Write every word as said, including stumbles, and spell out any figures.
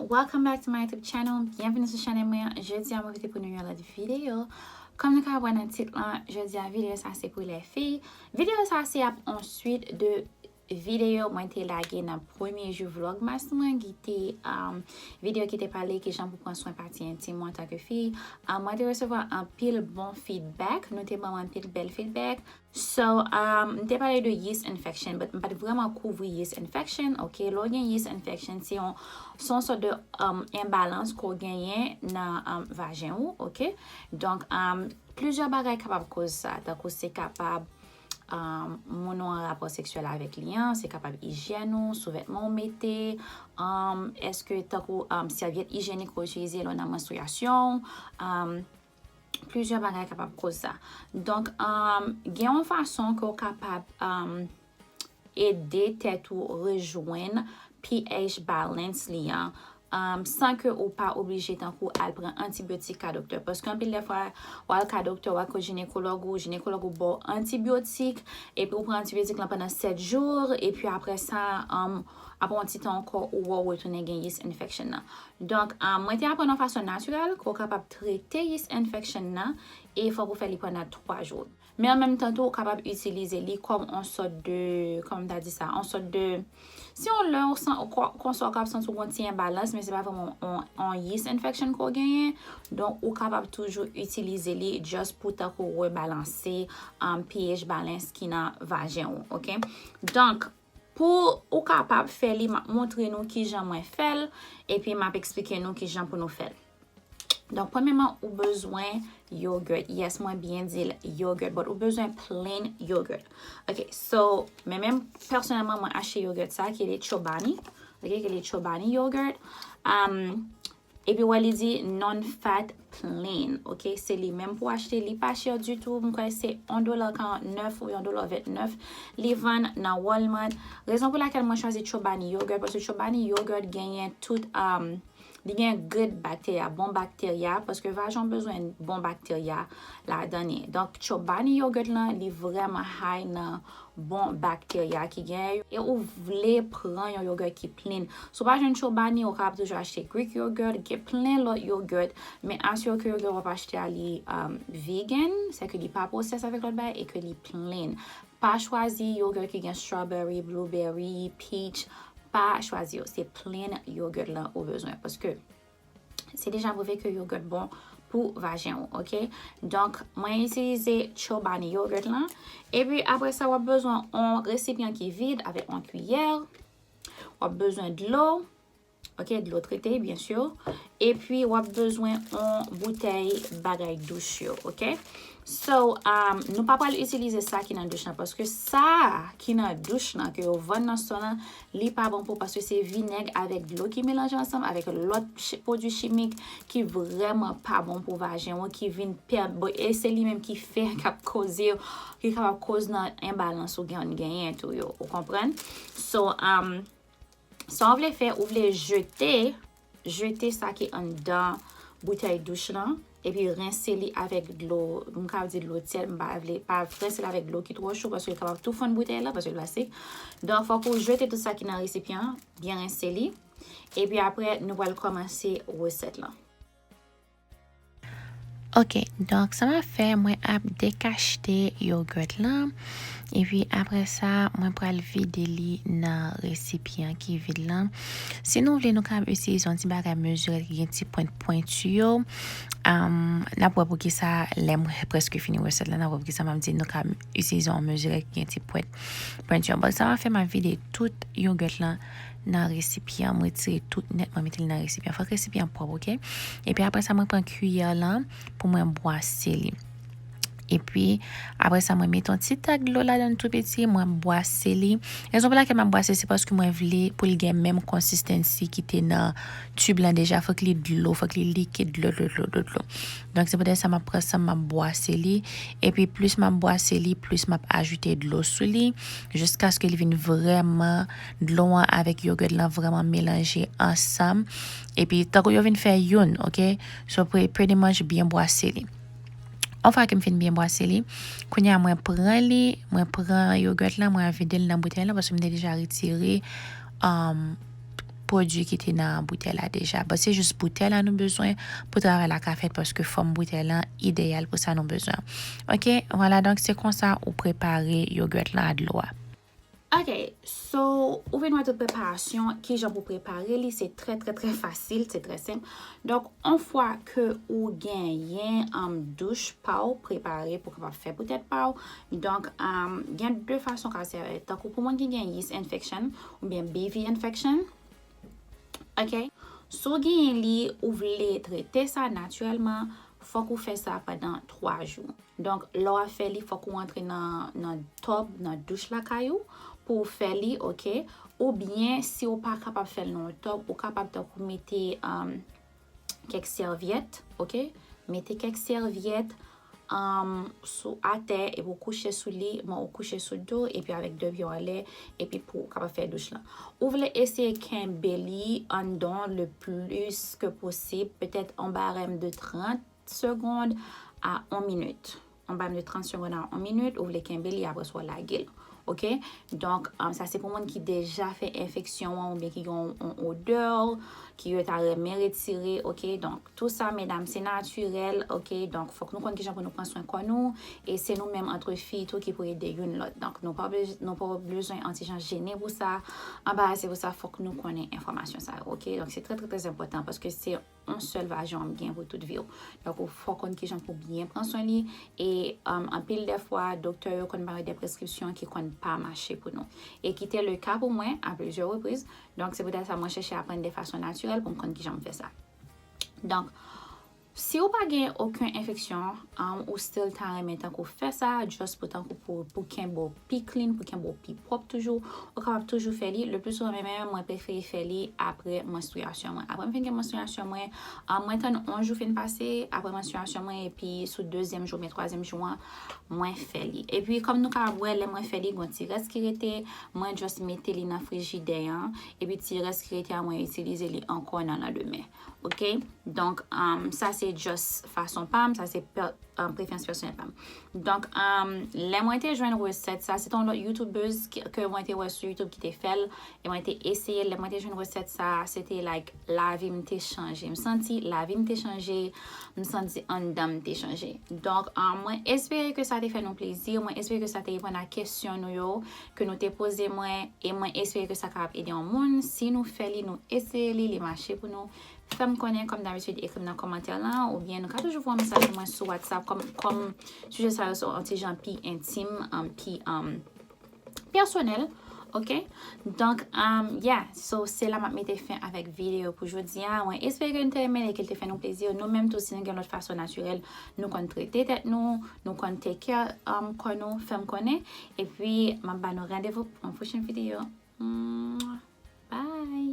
Welcome back to my YouTube channel. Byenveni sou chanèl mwen. Jodi a mwen rete pou nou yon lòt videyo. Kòm nou ka wè nan tit lan, jodi a videyo sa se pou lè fi. Videyo sa se ap on swit de videyo mwen te lage nan premye jou vlogmas mwen ki te um, videyo ki te pale ki jan pou pran swen pati entim ou antanke fi. Um, mwen te resevwa anpil bon feedback, nou te ban mwen anpil bèl feedback. So, um, m te pale de yeast infection, but m pa t vrèman kouvri yeast infection, ok? Lè w gen yeast infection, se yon, se yon sòt de um, enbalans ke w genyen nan um, vajen ou, ok? Donk, um, plizyè bagay kapab koz sa, tankou se kapab um, moun ou an rapò seksyèl avèk li an, se kapab ijyèn ou, souvètman ou mete, um, èske tankou um, sèvyèt ijyenik ou itilize lè w nan manstriyasyon, um, plizyè bagay kapab koz sa. Donk, um, gen yon fason ke w kapab um, ede tèt ou rejwenn pH balance li an, um, san ke ou pa oblije tankou al pran antibyotik ka doktè. Paske anpil de fwa, w al ka doktè, w al kot jinekològ ou, jinekològ ou ba w antibyotik, epi ou pran antibyotik lan pandan sèt jou, epi apre sa, um, apre yon ti tan ankò, ou wè w retounen gen yeast infection nan. Donk, um, mwen te aprann yon fason natirèl ke w kapab trete yeast infection nan, e fòk ou fè li pandan twa jou. Men an menm tan tou, ou kapab itilize li kòm on sòt de, kòman m ta di sa, on sòt de, si yon lè ou san, ou kon, konsa ou kapab santi w gon ti enbalans, men se pa vrèman on, on yeast infection ke w genyen. Donk, ou kapab toujou itilize li just pou tankou rebalanse um, pH balance ki nan vajen ou, ok? Donk, pou ou kapab fè li, m ap montre nou kijan mwen fè l, epi m ap eksplike nou kijan pou nou fè l. Donk, premyèman, ou bezwen yogurt. Yes, mwen byen di l yogurt, but ou bezwen plain yogurt. Ok, so, men menm pèsonèlman, mwen achte yogurt sa ki rele Chobani. Ok, ki rele Chobani yogurt. Um, epi wè li di non-fat plain. Ok, se li menm pou achte. Li pa chè ditou. M kwè se yon dola karannèf ou yon dola vennèf. Li vann nan Walmart. Rezon pou lakèl mwen chwazi Chobani yogurt, paske Chobani yogurt genyen tout, um, li gen good bacteria, bon bacteria, paske vajan bezwen bon bacteria ladan li. Donk, Chobani yogurt lan, li vrèman high nan bon bacteria ki gen. E ou vle pran yon yogurt ki plain. Si w pa jwenn Chobani, ou kapab toujou achte Greek yogurt, gen plen lòt yogurt, men asire ke yogurt w ap achte a li um, vegan, sèke li pa pwosès avèk lòt bagay e ke li plain. Pa chwazi yogurt ki gen strawberry, blueberry, peach, pa chwazi yo. Se plain yogurt lan ou bezwen, paske se deja pwouve ke yogurt bon pou vajen ou, ok? Donk, mwen itilize Chobani yogurt lan. Epi apre sa, w ap bezwen yon resipyan ki vid avèk yon kiyè. W ap bezwen dlo, ok, dlo trete, byen si. Epi w ap bezwen yon boutèy bagay douch yo, ok? So, um, nou pa pral itilize sa ki nan douch lan, paske sa ki nan douch lan, ke yo vann nan sò lan, li pa bon pou, paske se vinèg avèk dlo ki melanje ansanm avèk lòt chi- pwodui chimik ki vrèman pa bon pou vajen ou, ki vin pè- bon, e se li menm ki fè k ap koze, ki kapab koz nan enbalans ou gen, genyen tou yo, ou konprann? So, um, sa w vle fè, ou vle jete, jete sa ki anndan boutèy douch lan, epi rense li avèk dlo, m ka di dlo tyèd, m pa vle, pa rense li avèk dlo ki twò cho, paske li kapab tou fonn boutèy la, paske l plastik. Donk, fòk ou jete tout sa ki nan resipyan an, byen rense li. Epi apre, nou pral kòmanse resèt lan. Ok, donk sa m ap fè, mwen ap dekachte yogurt lan. Epi apre sa, mwen pral vide li nan resipyan ki vid lan. Si nou vle, nou kapab itilize yon ti bagay mezire ki gen ti pwent pwenti yo. Um, n ap wè poukisa lè mwen prèske fini resèt la, n ap wè poukisa m ap di nou kapab itilize yon mezire ki gen ti pwent pwenti yo. Bon, sa m ap fè, m ap vide tout yogurt lan nan resipyan, mwen retire tout nèt, mwen mete li nan resipyan. Fòk resipyan pwòp, ok? Epi apre sa, mwen pran kiyè lan pou mwen bwase li. Epi apre sa, mwen mete yon ti tak dlo ladan l tou piti, mwen bwase li. Rezon pou lakèl mwen bwase, se paske mwen vle pou l gen menm konsistansi ki te nan tib lan deja. Fòk li dlo, fòk li likid, dlo, dlo, dlo, dlo, dlo. Donk, se poutèt sa, mwen pran sa, mwen bwase li. Epi plis mwen bwase li, plis mwen ajoute dlo sou li, jiskaske li vin vrèman dlo an avèk yogurt lan vrèman melanje ansanm. Epi tankou yo vin fè youn, ok? So, pre- pretty much byen bwase li. Yon fwa ke m fin byen bwase li, kounye a mwen pran li, mwen pran yogurt lan, mwen vide l nan boutèy lan, paske m te deja retire, um, pwodui ki te nan boutèy la deja. But se jis boutèy la nou bezwen pou travay la ka fèt paske fòm boutèy la ideyal pou sa nou bezwen. Ok, vwala, donk se konsa ou prepare yogurt la a dlo a. Ok, so ou vin wè tout preparasyon, kijan pou prepare li, se trè trè trè fasil, se trè senp. Donk, yon fwa ke ou genyen um, douch pa w prepare pou kapab fè pou tèt pa w, donk um, gen de fason ka sèvi. Tankou pou moun ki gen yeast infection oubyen B V infection, ok? Si w genyen li, ou vle trete sa natirèlman, fòk ou fè sa pandan twa jou. Donk, lè w ap fè li, fòk ou antre nan, nan tòb, nan douch lakay ou, pou w fè li, ok? Oubyen, si w pa kapab fè l nan yon tòb, ou kapab tankou mete um, kèk sèvyèt, ok? Mete kèk sèvyèt um, sou atè, epi w kouche sou li, men ou kouche sou do, epi avèk de pye w anlè, epi pou w kapab fè douch lan. Ou vle eseye kenbe li anndan le plis ke posib, petèt an barèm de trant segonn a yon minit. An barèm de trant segonn a yon minit, ou vle kenbe li, apre sa w lage l. Ok? Donk, um, sa se pou moun ki deja fè enfeksyon an oubyen ki gen yon odè ki yo ta renmen retire. Ok? Donk, tou sa, medam, se natirèl. Ok? Donk, fòk nou konn kijan pou nou pran swen kò nou. E se nou menm antre fi tou ki pou ede youn lòt. Donk, nou pa, nou pa bezwen yon ti jan jennen pou sa, anbarase pou sa, fòk nou konnen enfòmasyon sa yo. Ok? Donk, se trè, trè, trè enpòtan paske se yon sèl vajan w ap gen pou tout vi w. Donk, ou fò konn kijan pou byen pran swen li. E um, anpil de fwa, doktè yo konn ba yo de preskripsyon ki konn pa mache pou nou. E ki te le ka pou mwen a plizyè repriz. Donk, se poutèt sa mwen chèche aprann de fason natirèl pou m konn kijan m fè sa. Donk, si w pa gen okenn enfeksyon, um, ou still ta renmen tankou fè sa, just pou tankou pou, pou kenbe w pi clean, pou kenbe w pi pwòp toujou, ou kapab toujou fè li. Le pli souvan, men mwen, mwen prefere fè li apre manstriyasyon mwen. Apre m fin gen manstriyasyon mwen, um, mwen tann yon jou fin pase, apre manstriyasyon mwen, epi sou dezyèm jou, oubyen twazyèm jou an, mwen fè li. Epi, kòm nou kapab wè, lè mwen fè li, gen yon ti rès ki rete, mwen just mete li nan frijidè an, epi ti rès ki rete a, mwen itilize li ankò nan landemen. Ok? Donk, um, sa se just fason pa m, sa se pè, um, preferans pèsonèl pa m. Donk, um, lè mwen te jwenn resèt sa, se te yon lòt youtubèz ke, ke mwen te wè sou YouTube ki te fè l, e mwen te eseye l. Lè mwen te jwenn resèt sa, se te like, lavi m te chanje. M santi lavi m te chanje, m santi anndan m te chanje. Donk, um, mwen espere ke sa te fè nou plezi, mwen espere ke sa te reponn a kesyon nou yo, ke nou te poze mwen, e mwen espere ke sa kapab ede yon moun. Si nou fè li, nou eseye li, li mache pou nou, fè m konnen, kòm dabitid, ekri m nan kòmantè lan, oubyen nou ka toujou voye yon mesaj mwen sou WhatsApp, kòm, kòm sijè sa yo se yon ti jan pi entim, um, pi, um, pèsonèl, ok? Donk, um, yeah, so se la m ap mete fen avèk videyo pou jodi a. Mwen espere ke nou te renmen l e ke l te fè nou plezi. Nou menm tou, si nou gen lòt fason natirèl, nou konn trete tèt nou, nou konn take care, um, kò nou, fè m konnen. Epi, m ap ba nou randevou pou yon pwochèn videyo. Mwah. Bye!